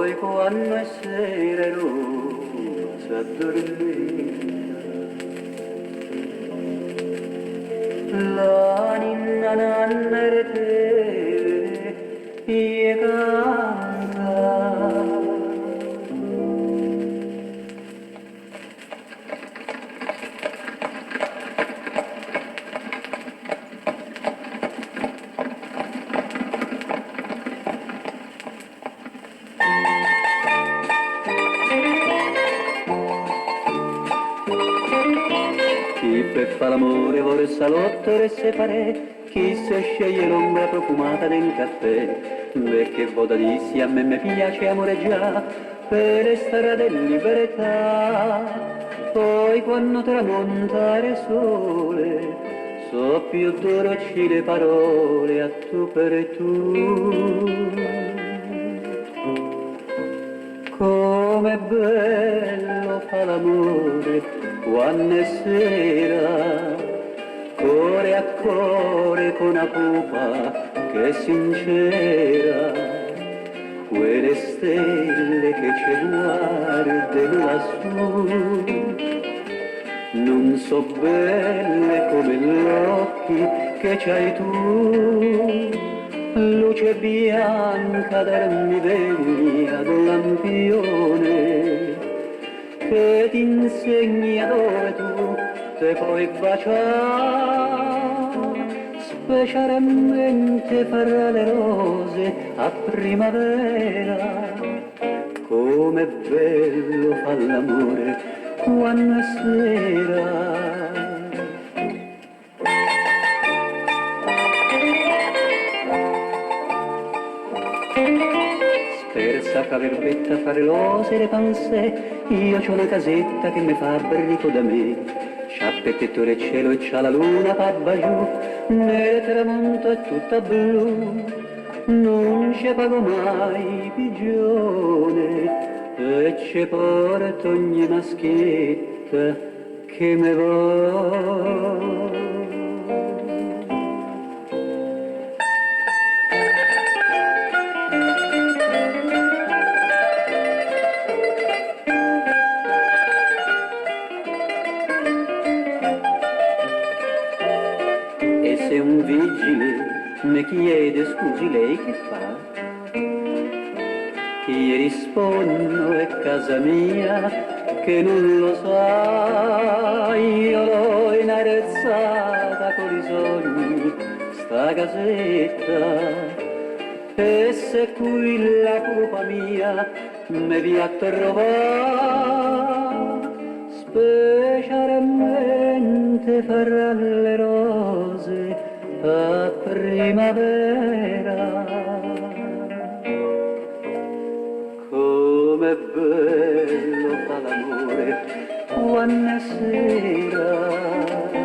Poi quanno è sera e Roma s'addormenta, La ninna nanna reteve je canta. Chi pe fa l'amore vuole il salotto e se pare, chi se sceglie l'ombra profumata del caffè, perché vota dissi a me mi piace amore già, per le strade libertà. Poi quando tramonta il sole, so più dolci le parole a tu per tu. Com'è bello fa l'amore quando è sera, cuore a cuore con una pupa che è sincera, quelle stelle che ci guardano lassù, non so belle come gli occhi che c'hai tu. Luce bianca darmi vegna d'un lampione che ti insegna dove tu te puoi baciare, specialmente fra le rose a primavera. Com'è bello fa l'amore quando è sera. Spersa fra l'erbetta, fra le rose e le pansè, io c'ho una casetta che mi fa brico da me. C'ha per tetto il cielo e c'ha la luna pa' giù, nel tramonto è tutta blu. Non ci pago mai pigione e ci porto ogni maschietta che me vuole. E se un vigile mi chiede scusi lei che fa? Gli rispondo è casa mia che non lo sa, io l'ho inarezzata con i sogni sta casetta e se qui la colpa mia mi vi a trovare, specialmente fra le rose a primavera. Com'è bello fa l'amore quando è sera.